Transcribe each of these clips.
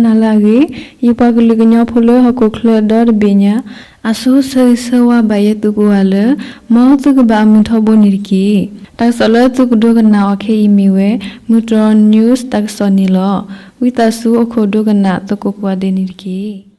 နၤလၢအဂ့ၤ, ယပှၤကလုာ်ကညီဖိလၢဟီၣ်ခိၣ်ချၢဒီတဘ့ၣ်ညါ, အဆိဆၢဂ့ၤဆၢဝါဘၣ်ယဲသုကိးဂၤလၢ မ်သုကဘၣ်အမုာ်ထီဘိန့ၣ်တက့ၢ်. တၢ်ကစီၣ်လၢသုကဒိကနၣ်အီၤခဲအံၤမ့ၢ်ဝဲ မုၢ်တြီၢ် news တၢ်ကစီၣ်န့ၣ်လီၤ. ဝံသးစူၤအိၣ်ခိးဒိကနၣ်သကိးကိးဂၤဒဲးန့ၣ်တက့ၢ်.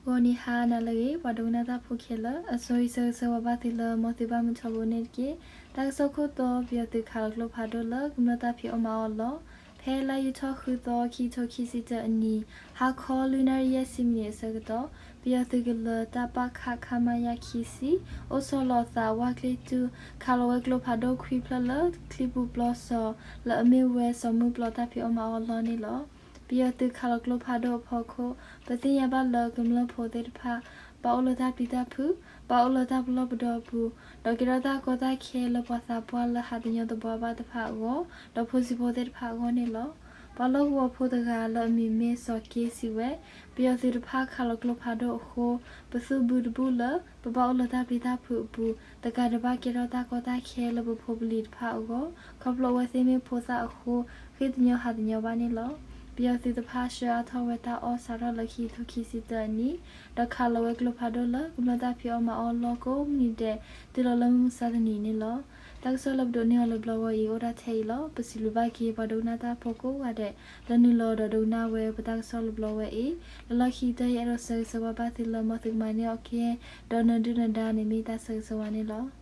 ဂီၤနံၤဟါနၤလၢအဂ့ၤ ပှၤဒိကနၣ်တၢ်ဖိခဲလၢာ်, အဆိဆၢဂ့ၤဆၢဝါဘၣ်သုလၢ မ်သုဘၣ်မုာ်ထီဘိန့ၣ်တက့ၢ်. တၢ်ကစီၣ်ခိၣ်တီ, ပယီၤသုးခးလီၤကျိဖးဒိၣ်လၢကမျၢၢ်တၢ်ဖံးအီၣ်မၤအီၣ်အလီၢ်, ဖဲလါယူၤထီၣ်ဃုသီ ခံကထိခံဆံတၢအနံၤ, ဟါခီလွံၢ်နၣ်ရံၣ်ယဲၢ်ဆံမံးနံးအဆၢကတီၢ်, ပယီၤသုးကလၢၤတၢ်ပၣ်ခး ခမရ ခံဆံ အိၣ်ဆီလီၤအသးဝၢ်ကျ့ၣ်တူၢ် ခးလီၤဝဲကျိဖးဒိၣ်ခွံဖျၢၣ်လၢချံပူၤပျီစီၤ လၢအမ့ၢ်ဝဲစီၤမုၢ်ပျီတၢ်ဖံးအီၣ်မၤအီၣ်အလီၢ်န့ၣ်လီၤ. ပယီၤသုးခးလီၤကျိဖးဒိၣ်အဖီခိၣ်, ပသ့ၣ်ညါဘၣ်လၢကမျၢၢ်ဖိသ့ၣ်တဖၣ် ဘၣ်အိၣ်လၢတၢ်ပျံၤတၢ်ဖုး, ဘၣ်အိၣ်လၢတၢ်ပလီၢ်ပဒီအပူၤ, ဒီးကဲထီၣ်တၢ်ကီတၢ်ခဲလၢပှၤသးပှၢ်လၢဟးသညီသပှၢ်ဘၣ်တဖၣ်အဂီၢ်, ဒီးဖိဆံးဖိသ့ၣ်တဖၣ်အဂီၢ်န့ၣ်လီၤ. ပှၤလီၢ်ကဝီၤဖိတဂၤလၢအမံၤမ့ၢ်စီၤက့စံးဝဲ, ပယီၤသုးတဖၣ်ခးလီၤကျိဖးဒိၣ်အဃိ, ပသူၣ်ဘုတဘူၣ်လၢ ပဘၣ်အိၣ်လၢတၢ်ပျံၤတၢ်ဖုးအပူၤ, တကးဒံးဘၣ်ကဲထီၣ်တၢ်ကီတၢ်ခဲလၢပဖိပလံၤတဖၣ်အဂီၢ်, ခီဖျိအဝဲသ့ၣ်မ့ၢ်ဖိသၣ်အဃိ, ဃ့ၢ်သညီဟးသညီဘၣ်န့ၣ်လီၤ. ပယီၤသုးတဖၣ်ဆှၢအါထီၣ်ဝဲတၢ်အီၣ်စးထီၣ်လၢခံကထိခံဆံတၢအနံၤ, ဒီးခးလီၤဝဲကျိဖးဒိၣ်လၢကမျၢၢ်တၢ်ဖံးအီၣ်မၤအီၣ်အလီၢ်ကိးမုၢ်နံၤဒဲး တုၤလီၤလၢမုၢ်မဆါတနံၤန့ၣ်လီၤ. တၢ်ကစီၣ်လၢပဒိးန့ၢ်အီၤလၢဘျီဝဲအံၤအိၣ်ဒၣ်ထဲအံၤလီၤ. ပစံးဘျုးဘၣ်က့ၤပှၤဒိကနၣ်တၢ်ဖိကိးဂၤဒဲး လၢနုာ်လီၤဒီးဒိကနၣ်ဝဲပတၢ်ကစီၣ်လၢဘျီဝဲအံၤ, လၢလီၢ်ခံကတၢၢ်ယအဲၣ်ဒိးဆၢဂ့ၤဆၢဝါဘၣ်သုလၢ မ်သုကမၤန့ၢ်အီၤကဲ, ဒီးနဒုၣ်နဒါန့ၣ်မ့ၢ်တၢ်ဆၢဂ့ၤဆၢဝါန့ၣ်လီၤ.